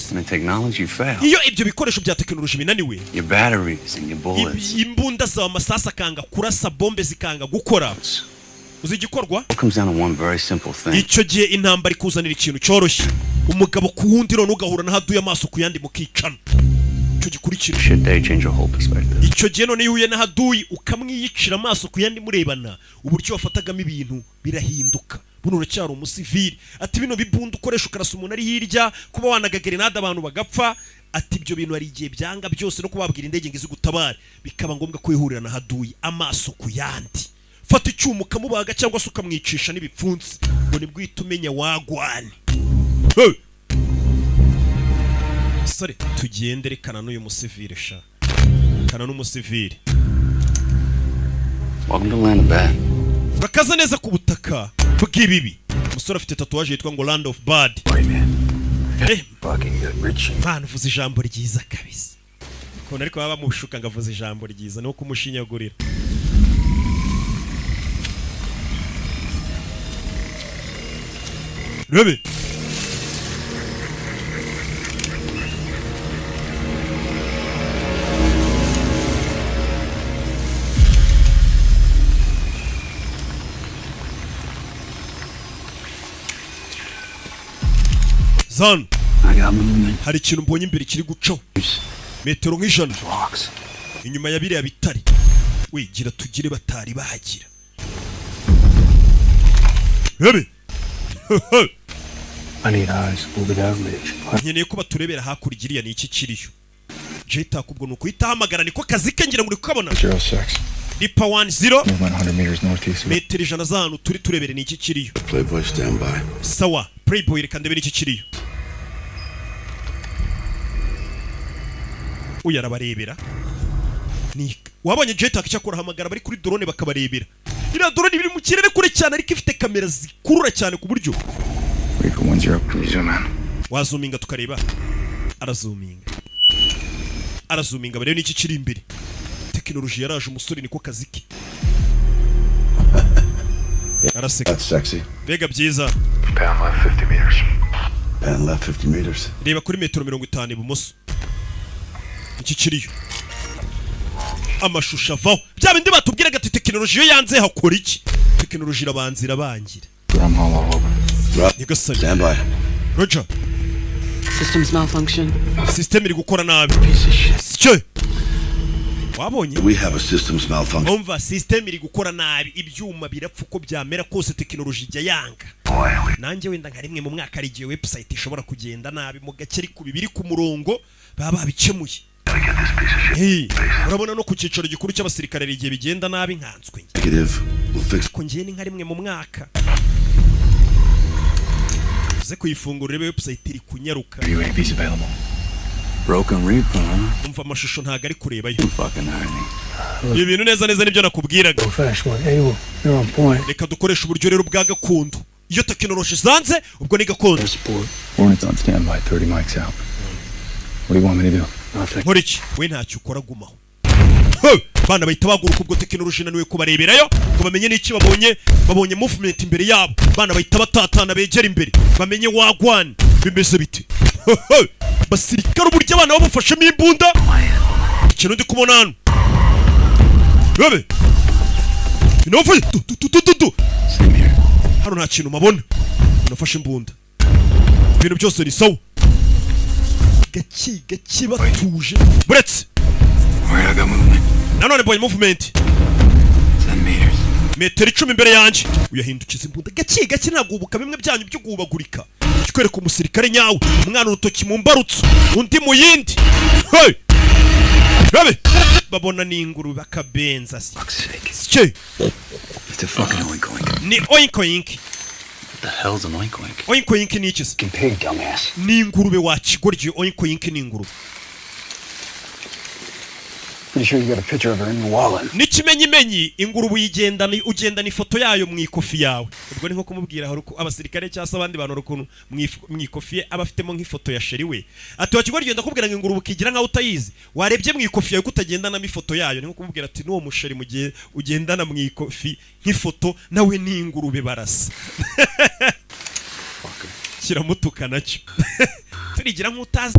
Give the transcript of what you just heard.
byose. When the technology fails, Iyo ibyo bikoresho bya tekinoloji binaniwe, your batteries and your bullets, imbunda zawe, amasasu akanga kurasa, bombe zikanga gukora, uzi igikorwa? it comes down to one very simple thing. Icyo gihe intambara ikuzanira ikintu cyoroshye, umugabo ku wundi, none ugahura n'ahaduye amaso ku yandi mukicana. Icyo gikurikira. Shit day change your whole perspective. Icyo gihe none iyo uhuye n'ahaduyi ukamwiyicira amaso ku yandi murebana, uburyo wafatagamo ibintu birahinduka. Buno uracyari umusivili. Ati bino bibunda ukoresha ukarasa umuntu ari hirya, kuba wanaga gerenade abantu bagapfa, ati ibyo bintu hari igihe byanga byose, no kubabwira indege ngo ize gutabare, bikaba ngombwa ko wihurira na haduyi amaso ku yandi, fata icyuma ukamubaga cyangwa se ukamwicisha n'ibipfunsi, ngo nibwo uhita umenya wagwane. Hey! Sore, tugende rekana n'uyu musivili sha, kana n'umusivili. Welcome to Land of Bad. Urakaza neza ku butaka bw'ibibi. Umusore afite tatouage yitwa ngo Land of Bad. Eh, Fucking good, Richie. Mwana, uvuze ijambo ryiza kabisa. Ukuntu ariko baba bamushuka ngo avuze ijambo ryiza ni kumushinyagurira. Rebe zan. I got movement. Hari ikintu mbonye imbere kiri gucaho metero nk'ijana Rocks. inyuma ya biriya bitare. Wigira tugire batari bahagira. Rebe. I need eyes over that ridge. Nkeneye ko baturebera hakurya iriya, ni iki kiriyo? Jeta ubwo ni ukuhita ahamagara, niko kazi ke, ngira ngo uri kukabona. 06. Ripa 10. Movement 100 meters northeast of Metero 100 z'ahantu turi, turebere ni iki kiriyo. Playboy, stand by. Sawa Playboy, reka ndebe n'iki kiriyo. Uyu arabarebera. Ni wabonye Jetak cyakora hamagara bari kuri drone bakabarebera. Iriya drone iri mu kirere kure cyane, ariko ifite kamera zikurura cyane ku buryo Reaper 10. Can you zoom in? Wazuminga tukareba. Arazuminga, arazuminga barebe n'iki kiri imbere. Tekinoloji yaraje, umusore niko kazi ke. Araseka. That's sexy. Mbega byiza! Pound left 50 meters. Pan left 50 meters. Reba kuri metero 50 ibumoso iki kiriyo. Amashusho avaho, bya bindi batubwiraga ati tekinoloji iyo yanze hakora iki? Tekinoloji irabanza irabangira. Drum hall all over. Nyagasani. Stand by. Roger. Systems malfunction. System iri gukora nabi. Piece of shit. Sicyo wabonye? We have a systems malfunction. Umva, system iri gukora nabi, ibyuma birapfa. Uko byamera kose tekinoloji ijya yanga. Nanjye wenda nka rimwe mu mwaka hari igihe website ishobora kugenda nabi mu gake, ariko biri ku murongo, baba babikemuye. Hey, urabona no ku cyicaro gikuru cy'abasirikare hari igihe bigenda nabi, nkanswe njye. Negative. We'll fix. Ko ngiye ni nka rimwe mu mwaka uze kuyifungura urebe website iri kunyaruka. UAV's available. Broken Reaper, huh? Umva, amashusho ntago ari kurebayo. Fucking irony. Ibi bintu neza neza nibyo nakubwiraga. Fast one. Hey, you're on point. Reka dukoreshe uburyo rero bwa gakondo. Iyo tekinoloji zanze, ubwo ni gakondo. Support. Hornet's on standby, 30 mics out. What do you want me to do? Nothing. Nkora iki? We ntacyo ukora, gumaho. He! Bana bahita baguruka. Ubwo tekinoloji inaniwe kubareberayo ngo bamenye n'iki babonye, babonye movement imbere yabo. Bana bahita batatana, begera imbere bamenye wagwan bimeze bite. He, he! Basirikare, uburyo abana babafashemo imbunda, ikintu ndi kubona hano, bebe inovuye tu tu tu tu tu tu. Same here. Hano nta kintu mabona. Nafashe imbunda, ibintu byose ni sawa, gake gake batuje buretse. Where I got movement. Nanone mbonye movement. 10 meters. Metero 10 imbere yanjye. Uyahindukiza imbunda gake gake, ntagubuka bimwe byanyu byo guhubagurika. Kikwereka umusirikare nyawe, umwana urutoki mu mbarutso, undi mu yindi. Hey! Rabe babona ni ingurube akabenza. Fuck's sake. Sike. It's a fucking oink oink. Ni oink oink. What the hell's an oink oink? Oink oink ni iki se? Fucking pig, dumbass. Ni ingurube wakigoryi, oink oink ni ingurube. Pretty sure you got a picture of her in your wallet. N'ikimenyimenyi ingurube uyigendana, ugendana ifoto yayo mu ikofi yawe. Ubwo ni nko kumubwira hari uko abasirikare cyangwa se abandi bantu, hari ukuntu mu ikofi ye aba afitemo nk'ifoto ya chérie we. Ati wakigoryi, ndakubwira ngo ingurube ukigira nkaho utayizi, warebye mu ikofi yawe ko utagendanamo ifoto yayo? Ni nko kumubwira ati n'uwo muchéri mu gihe ugendana mu ikofi nk'ifoto, nawe ni ingurube, barasa. Kiramutuka nacyo, turigira nk'utazi.